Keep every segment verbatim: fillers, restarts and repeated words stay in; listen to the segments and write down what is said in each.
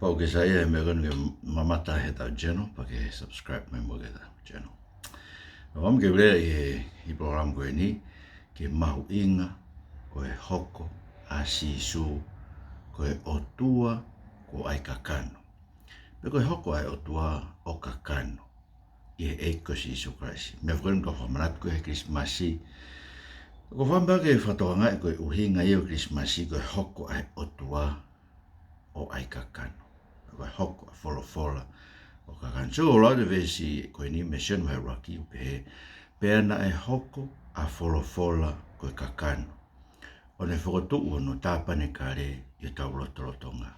Kapau ʻoku ke saiʻia he meʻa ko eni ke mamata heʻetau channel, pea ke subscribe mai muʻa ki heʻetau channel. ʻOku ou fie lea ʻi he, ʻi he polokalama ko eni ki he mahuʻinga ʻo e hoko ʻa Sīsū ko e ʻOtua kuo ʻai kakano, pe ko e hoko ʻa e ʻOtua ʻo kakano ʻi he ʻEiki ko Sīsū Kalaisi. Meʻa foki eni ʻoku ou fakamanatu ko ē he Kilisimasi, ʻoku ou fakaʻamu ke fakatokangaʻi ko e ʻuhinga ia ʻo e Kilisimasi ko e hoko ʻa e ʻOtua ʻo ʻai kakano. Ko e hoko ʻa Folofola ʻo kakano. So, ʻoku lau ʻe he veesi ko eni mei Sione vahe ʻuluaki ʻoku pehē, pea naʻe hoko ʻa Folofola ko e kakano, ʻo ne fokotuʻu hono tāpanekale ʻi hotau lotolotonga.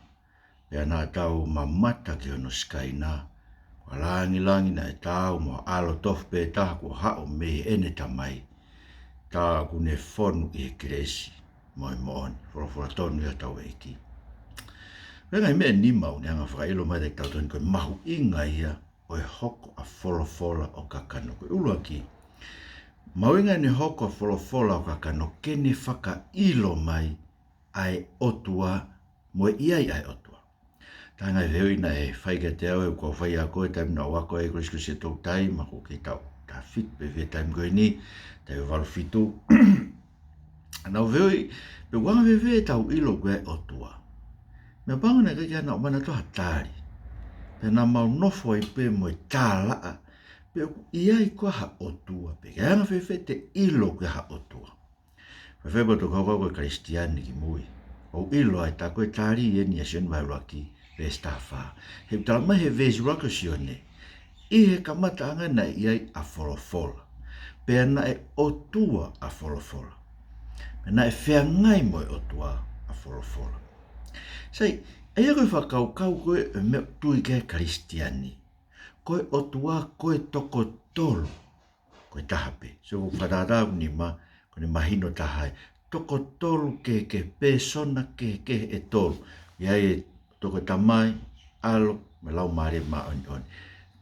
Pea naʻa tau mamata ki hono sikaina, ko e lāngilangi naʻe taau mo e ʻAlo tofu pē taha kuo haʻu mei heʻene Tamai, tā ʻoku ne fonu ʻi he kelesi mo e moʻoni. Folofola tonu ia ʻa hotau ʻEiki. Ko e ngaahi meʻa ʻe nima ʻoku ne hanga ʻo fakaʻilo mai kiate kitautolu ko e mahuʻinga ia ʻo e hoko ʻa Folofola ʻo kakano. Ko e ʻuluaki, mahuʻinga ʻene hoko ʻa Folofola ʻo kakano ke ne fakaʻilo mai ʻa e ʻOtua mo e ʻi ai ʻa e ʻOtua. Taha e ngaahi fehuʻi naʻe fai kiate au ʻi heʻeku kau faiako he taimi naʻa ku ako ai ʻi he Kolisi ko Siaʻatoutai, ma ko ke tau taha fitu pē he taimi ko eni, taha valu fitu. Naʻa nau fehuʻi pe ʻoku anga fēfē ʻetau ʻilo ko e ʻOtua. Meʻapango naʻe ʻikai ke ʻi ai haʻanau manatuʻi ha tali. Pea naʻa mau nofo ai pē mo e tālaʻa pe ʻoku ʻi ai koā ha ʻOtua, pe ʻoku anga fēfē ʻete ʻilo ko e hā ha ʻOtua. Fēfē pea tau kau ko e Kalisitiane kimui, ʻoku ʻilo ai tā ko e tali eni ʻa Sione vahe ʻuluaki veesi taha fā. He ʻoku talamai he veesi ʻuluaki ʻo Sione, ʻi he kamataʻanga naʻe ʻi ai ʻa Folofola, pea naʻe ʻOtua ʻa Folofola, pea naʻe feangai mo e ʻOtua ʻa Folofola. Sai, ʻa ia ko e fakakaukau ko ē ʻo e meʻa ʻoku tui ki ai e Kalisitiane, ko e ʻOtua ko e toko tolu, ko e taha pē. So, ʻoku fakatātā ʻoku nima, ko ʻene mahino taha ai. Toko tolu kehekehe, pēsona kehekehe ʻe tolu. ʻI ai e toko Tamai, ʻAlo, mo e Laumālie Māʻoniʻoni.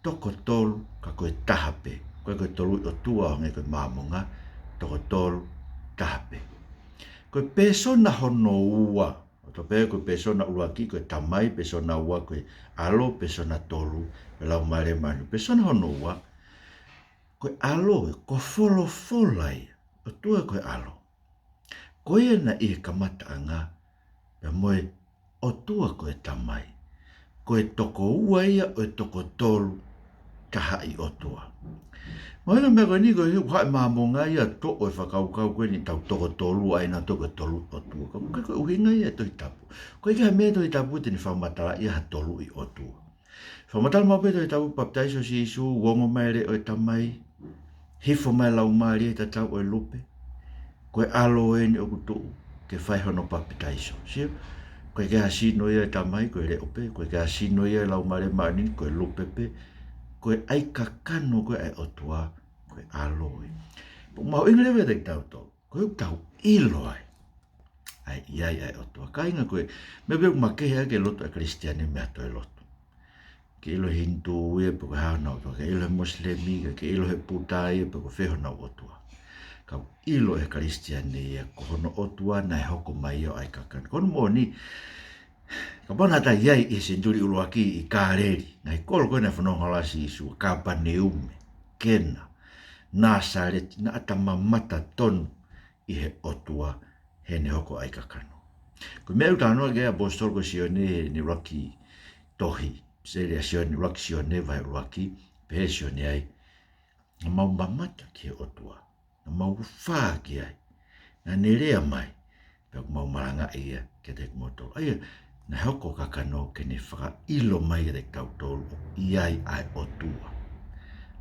Toko tolu, ka ko e taha pē. ʻIkai ko e Toluʻi ʻOtua ʻo hangē ko e Māmonga, toko tolu, taha pē. Ko e pēsona hono ua, ʻo tau pehē ko e pēsona ʻuluaki ko e Tamai, pēsona ua ko e ʻAlo, pēsona tolu ko e Laumālie Māʻoniʻoni. Pēsona hono ua, ko e ʻAlo ē, ko Folofola ia, ʻOtua ko e ʻAlo. Ko ia naʻe ʻi he kamataʻanga, pea mo e ʻOtua ko e Tamai. Ko e toko ua ia ʻo e toko tolu, taha ʻi ʻOtua. Mahino e meʻa ko eni ko e ʻuhinga ʻa e Māmonga ia ʻo toʻo e fakakaukau ko eni ʻetau toko tolu, ʻa ia naʻa toko tolu ʻOtua. Ka ʻoku ʻikai ko e ʻuhinga ia ʻa e Tohi Tapu. ʻOku ʻikai ha meʻa he Tohi Tapu te ne fakamatalaʻi ha Toluʻi ʻOtua. Fakamatala maʻu pē ʻe he Tohi Tapu papitaiso ʻo Sīsū, ongo mai e leʻo ʻo e Tamai, hifo mai e Laumālie he tatau ʻo e lupe, ko e ʻAlo eni ʻoku tuʻu ke fai hono papitaiso. Sio, ʻoku ʻikai ke ʻi ai ha sino ia ʻo e Tamai, ko e leʻo pē, ʻoku ʻikai ke ʻi ai ha sino ia ʻo e Laumālie Māʻoniʻoni, ko e lupe pē, ko e ʻai kakano ko ē ʻa e ʻOtua, ko e ʻAlo ē. Pea ʻoku mahuʻinga leva kiate kitautolu ko ʻetau ʻilo ai ʻa e ʻi ai ʻa e ʻOtua. Kāinga, ko e meʻa pē ʻoku makehe ʻaki e lotu ʻa e Kalisitiane mei ha toe lotu. Ke ʻilo ʻe he Hinitū ia pe ko e hā honau ʻOtua, ke ʻilo ʻe he Mosilemi, ke ʻilo ʻe he Puta ia pe ko fē honau ʻOtua. Ka ʻilo ʻe he Kalisitiane ia ko hono ʻOtua naʻe hoko mai ia ʻo ʻai kakano. Ko hono moʻoni, kapau naʻa ta ʻi ai ʻi he senituli ʻuluaki ʻi Kāleli, ngaahi kolo ko ē naʻe fononga ai ʻa Sīsū, Kāpaneume, Kena, Nāsaleti, naʻa ta mamata tonu ʻi he ʻOtua heʻene hoko ʻa e ʻai kakano. Ko e meʻa ʻoku talanoa ki ai e ʻaposetolo ko Sione heʻene ʻuluaki tohi, seli ʻa Sione, ʻuluaki Sione vahe ʻuluaki, pehē ʻe Sione ai, naʻa mau mamata ki he ʻOtua, naʻa mau fā ki ai, naʻa ne lea mai, pea ʻoku mau malangaʻi ia kiate kimoutolu. ʻA ia naʻe hoko ʻo kakano ke ne fakaʻilo mai kiate kitautolu ʻoku ʻi ai ʻa e ʻOtua,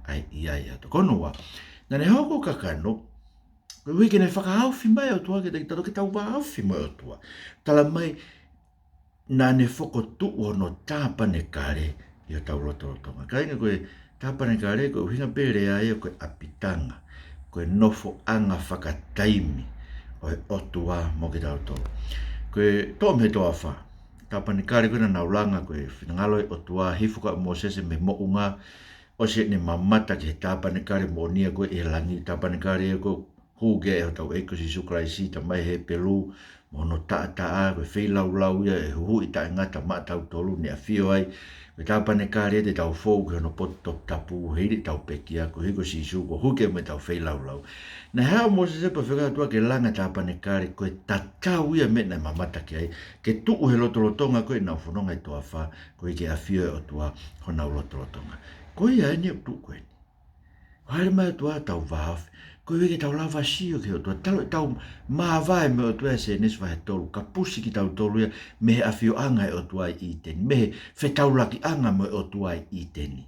ʻa e ʻi ai ʻa e ʻOtua. Ko hono ua, naʻa ne hoko ʻo kakano koeʻuhi ke ne fakahaofi mai e ʻOtua kiate kitautolu, ke tau vāofi mo e ʻOtua. Talamai naʻa ne fokotuʻu hono tāpanekale ʻi hotau lotolotonga. Kāinga, ko e tāpanekale ko e ʻuhinga pē lea ia ko e ʻapitanga, ko e nofoʻanga fakataimi ʻo e ʻOtua mo kitautolu. Ko e toʻo mei he toafa, tāpanekale ko ē naʻa nau langa, ko e finangalo ʻo e ʻOtua, hifo kia Mōsese mei he moʻunga, ʻosi ʻene mamata ki he tāpanekale moʻoni ia ko ē ʻi he langi, tāpanekale ia ko ē hū ki ai ʻa hotau ʻEiki ko Sīsū Kalaisi, Tamai Hepelū, mo hono taʻataʻa, ko e feilaulau ia ʻe huhuʻi taʻengata maʻatautolu, ne ʻafio ai ko e tāpanekale te tau fou ki hono potu toputapu, hili ʻetau pekia, koeʻuhi ko Sīsū kuo hū ki ai mo ʻetau feilaulau. Naʻe haʻu ʻa Mōsese pea fekau ʻOtua ke langa e tāpanekale, ko e tatau ia e meʻa naʻe mamata ki ai, ke tuʻu he lotolotonga ko ē ʻenau fononga ʻi he toafa, koeʻuhi ke ʻafio e ʻOtua honau lotolotonga. Ko ia eni ʻoku tuʻu ko eni. Hāʻele mai ʻOtua ʻo tau vāofi, koeʻuhi ke tau lava sio ki he ʻOtua. Talu ʻetau māvae mo e ʻOtua ʻi Sēnesi vahe tolu, kapusi kitautolu ia mei he ʻafioʻanga ʻo e ʻOtua ʻi ʻĪteni, mei he fetaulakiʻanga mo e ʻOtua ʻi ʻĪteni.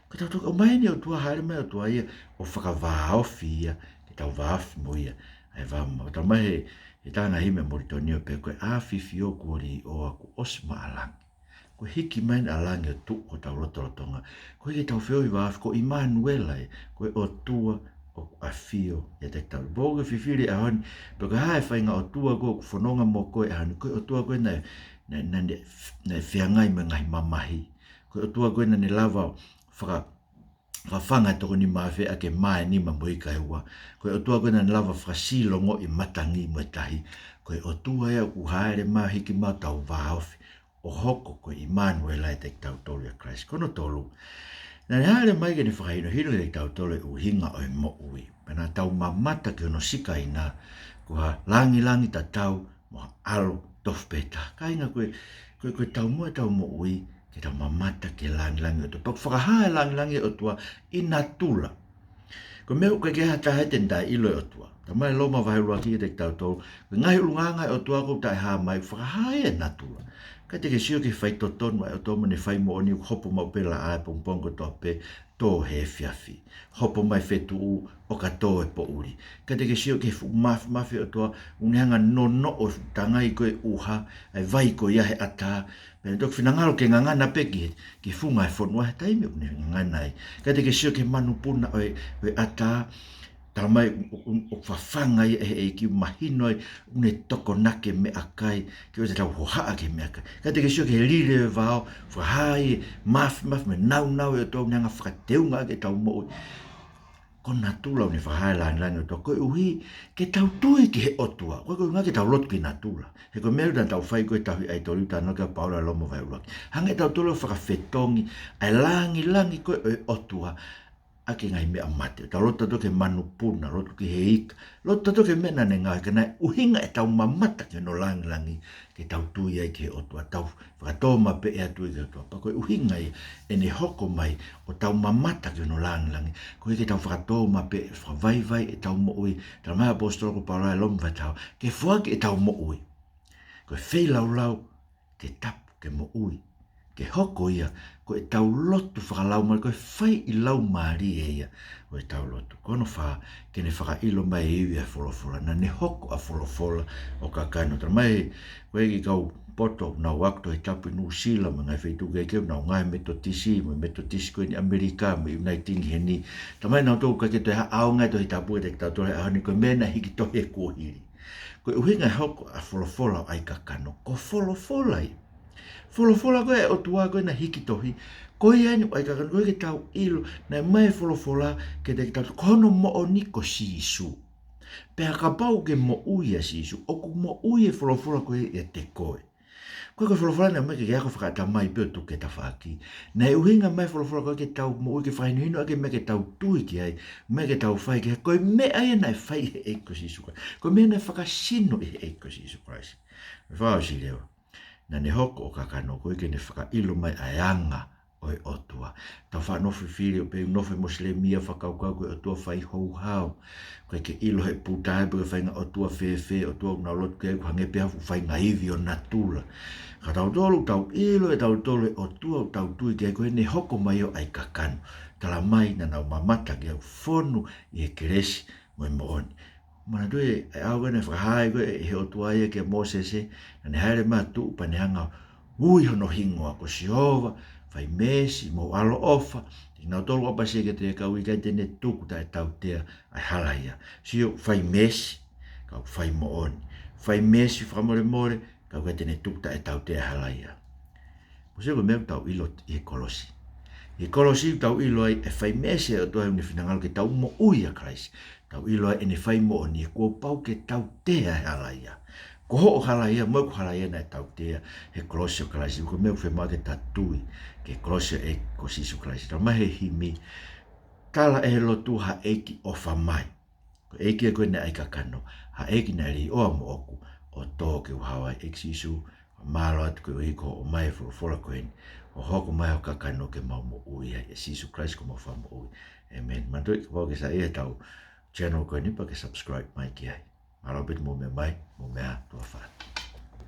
Ka tau toki ʻomai eni ʻOtua, hāʻele mai ʻOtua ia ʻo fakavāofi ia, ke tau vāofi mo ia ʻa e vao mamaʻo. Talamai ʻe he, ʻe he taha e ngaahi himi ʻa Molitoni ʻo pehē, ko e ʻafifio kuo līʻoa kuo ʻosi maʻa langi. Ko e hiki mai eni ʻa langi ʻo tuʻu ki hotau lotolotonga, koeʻuhi ke tau feohi vāofi ko ʻImanuela ē, ko e ʻOtua ʻoku ʻafio ʻiate kitautolu. Pea ʻoku ke fifili he ʻaho ni pe ko e hā e faʻahinga ʻOtua ko ē ʻoku fononga mo koe he ʻaho ni. Ko e ʻOtua ko ē naʻe, naʻe, naʻe, naʻe feangai mo e ngaahi mamahi. Ko e ʻOtua ko ē naʻa ne lava ʻo faka-, fakafanga e toko nima afe ʻaki e mā ʻe nima mo e ika ʻe ua. Ko e ʻOtua ko ē naʻa ne lava ʻo fakasilongoʻi e matangi mo e tahi. Ko e ʻOtua ia ʻoku hāʻele mai ʻo hiki mai ʻo tau vāofi, ʻo hoko ko e ʻImanuela ʻiate kitautolu ʻia Kalaisi. Ko hono tolu, naʻa ne hāʻele mai ke ne fakahinohino kiate kitautolu e ʻuhinga ʻo e moʻui. Pea naʻa tau mamata ki hono Sikaina, ko ha langilangi tatau mo ha ʻAlo tofu pē taha. Kāinga, ko e, ko e, ko e taumuʻa ʻetau moʻui ke tau mamata ki he langilangi ʻo e ʻOtua. Pea ʻoku fakahā e langilangi ʻo e ʻOtua ʻi natula. Ko e meʻa ʻoku ʻikai ke ʻi ai ha taha ia te ne taʻeʻilo e ʻOtua. Talamai ʻe Loma vahe ʻuluaki kiate kitautolu, ko e ngaahi ʻulungaanga ʻo e ʻOtua ʻoku taʻehā mai, ʻoku fakahā ia ʻi natula. ʻIkai te ke sio ki he faitotonu ʻa e ʻOtua mo ʻene faimoʻoni, ʻoku hopo maʻu pē e laʻā he pongipongi kotoa pē, tō he efiafi. Hopo mai e fetuʻu ʻo ka tō e poʻuli. ʻIkai te ke sio ki he fuʻu māfimafi ʻo e ʻOtua, ʻoku ne hanga ʻo nonoʻo e fuʻu tangai ko ē ʻuha, ʻa e vai ko ia he ʻatā, pea ne toki finangalo ke ngangana pē ki he, ki he funga ʻo e fonua he taimi ʻoku ne ngangana ai. ʻIkai te ke sio ki he manupuna ʻo e, ʻo e ʻatā, talamai ʻoku, ʻoku, ʻoku fafanga ia ʻe he ʻEiki, mahino ai ʻoku ne tokonaki e meʻakai, ke ʻoua te tau hohaʻa ki he meʻakai. ʻIkai te ke sio ki he lili ʻo e vao, fakahā e māfimafi mo e nāunau ʻo e ʻOtua, ʻoku ne hanga ʻo fakateunga ʻaki ʻetau moʻui. Ko natula ʻoku ne fakahā e langilangi ʻo e ʻOtua, koeʻuhi ke tau tui ki he ʻOtua. ʻOku ʻikai ko e ʻuhinga ke tau lotu ki natula. He ko e meʻa ʻoku tau fai ko e tauhi ʻaitoli, talanoa ki ai ʻa Paula ʻi Loma vahe ʻuluaki. Hanga ʻe tautolu ʻo fakafetongi ʻa e langilangi ko ē ʻo e ʻOtua ʻaki e ngaahi meʻa mate. Tau lotu tautolu ki he manupuna, lotu ki he ika, lotu tautolu ki he meʻa naʻa ne ngaohi, ka naʻe ʻuhinga ʻetau mamata ki hono langilangi ke tau tui ai ki he ʻOtua, tau fakatōmapeʻe atu ki he ʻOtua. Pea ko e ʻuhinga ia ʻene hoko mai ʻo tau mamata ki hono langilangi, koeʻuhi ke tau fakatōmapeʻe, fakavaivai ʻetau moʻui. Talamai ʻe he ʻaposetolo ko Paula ʻi Loma vahe taha, ke foaki ʻetau moʻui ko e feilaulau ke tapu, ke moʻui, ke hoko ia ko ʻetau lotu fakalaumālie, ko e fai ʻi laumālie ia ʻo ʻetau lotu. Ko hono fā, ke ne fakaʻilo mai e ivi ʻa e folofola. Naʻa ne hoko ʻa e folofola ʻo kakano. Talamai ʻe he kau poto naʻa nau ako Tohi Tapu ʻi Nuʻusila mo e ngaahi feituʻu kehekehe, nau ngāue Metotisi, mo e Metotisi ko eni ʻi ʻAmelika, mo e ʻIunaitini heni. Talamai nautolu ʻoku ʻikai ke toe ʻaonga e Tohi Tapu kiate kitautolu he ʻaho ni, ko e meʻa naʻe hiki tohi he kuohili. Ko e ʻuhinga e hoko ʻa e folofola ʻo ʻai kakano, ko e folofola ia. Folofola ko ē ʻa e ʻOtua ko ē naʻe hiki tohi, ko ia eni ʻo ʻai kakano, koeʻuhi ke tau ʻilo naʻe ʻomai e folofola kiate kitautolu, ko hono moʻoni ko Sīsū. Pea kapau ʻoku ke moʻui ʻia Sīsū, ʻoku moʻui e folofola ko ē ʻiate koe. Ko e, ko e folofola naʻe ʻomai ke ke ako fakaʻatamai pē ʻo tuku ki he tafaʻaki. Naʻe ʻuhinga mai e folofola ko ē ke tau moʻui, ke fakahinohino ʻaki e meʻa ke tau tui ki ai, meʻa ke tau fai ki ai. Ko e meʻa ia naʻe fai ʻe he ʻEiki ko Sīsū Kalaisi. Ko e meʻa naʻe fakasino ʻe he ʻEiki ko Sīsū Kalaisi. Fakaʻosi leva, naʻa ne hoko ʻo kakano koeʻuhi ke ne fakaʻilo mai ʻa e anga ʻo e ʻOtua. Tau faʻa nofo fili ʻo pehē ʻoku nofo e Mosilemi ʻo fakakaukau ko e ʻOtua fai houhau. ʻOku ʻikai ke ʻilo ʻe he Puta pe ko e faʻahinga ʻotua fēfē e ʻOtua ʻoku nau lotu ki ai, ʻoku hangē pē ha fuʻu faʻahinga ivi ʻo natula. Ka tautolu, tau ʻilo ʻe tautolu e ʻOtua ʻoku tau tui ki ai, ko ʻene hoko mai ʻo ʻai kakano. Talamai naʻa nau mamata ki ai, fonu ʻi he kelesi mo e moʻoni. Manatuʻi e ʻaho ko ē naʻe fakahā ai ko ē ʻe he ʻOtua ia kia Mōsese, naʻa ne hāʻele mai ʻo tuʻu pea ne hanga ʻo ui hono hingoa ko Sihova, fai meesi mo ʻaloʻofa, kinautolu ʻoku ʻapasia kiate au, ʻikai te ne tuku taʻetautea ʻa e halaia. Sio, fai meesi, ka ʻoku fai moʻoni. Fai meesi fakamolemole, ka ʻoku ʻikai te ne tuku taʻetautea ʻa e halaia. Mou sio ko e meʻa ʻoku tau ʻilo ʻi he kolosi. ʻI he kolosi ʻoku tau ʻilo ai e fai meesi ʻa e ʻOtua he ʻoku ne finangalo ke tau moʻui ʻia Kalaisi. Tau ʻilo ai ʻene fai moʻoni he kuo pau ke tautea e halaia. Ko hoʻo halaia, mo ʻeku halaia naʻe tautea he kolosi ʻo Kalaisi, ko e meʻa ʻoku fiemaʻu ke ta tui ki he kolosi ʻo e ʻEiki ko Sīsū Kalaisi. Talamai he himi, tala ʻe he lotu ha ʻEiki ʻofa mai. Ko e ʻEiki ko ē naʻe ʻai kakano, ha ʻEiki naʻe lī ʻoa moʻoku, ʻo tō ke u hao ai. ʻEiki Sīsū, mālō atu koeʻuhi ko hoʻo ʻomai e folofola ko eni, ʻo hoko mai ho kakano ke mau moʻui ai. ʻE Sīsū Kalaisi ko homau Fakamoʻui. ʻĒmeni. Manatuʻi kapau ʻoku ke saiʻia he ʻetau channel ko eni pea ke subscribe mai ki ai. Mālō ʻaupito hoʻomou meʻa mai, mou meʻa ā, tuʻa ʻofa atu.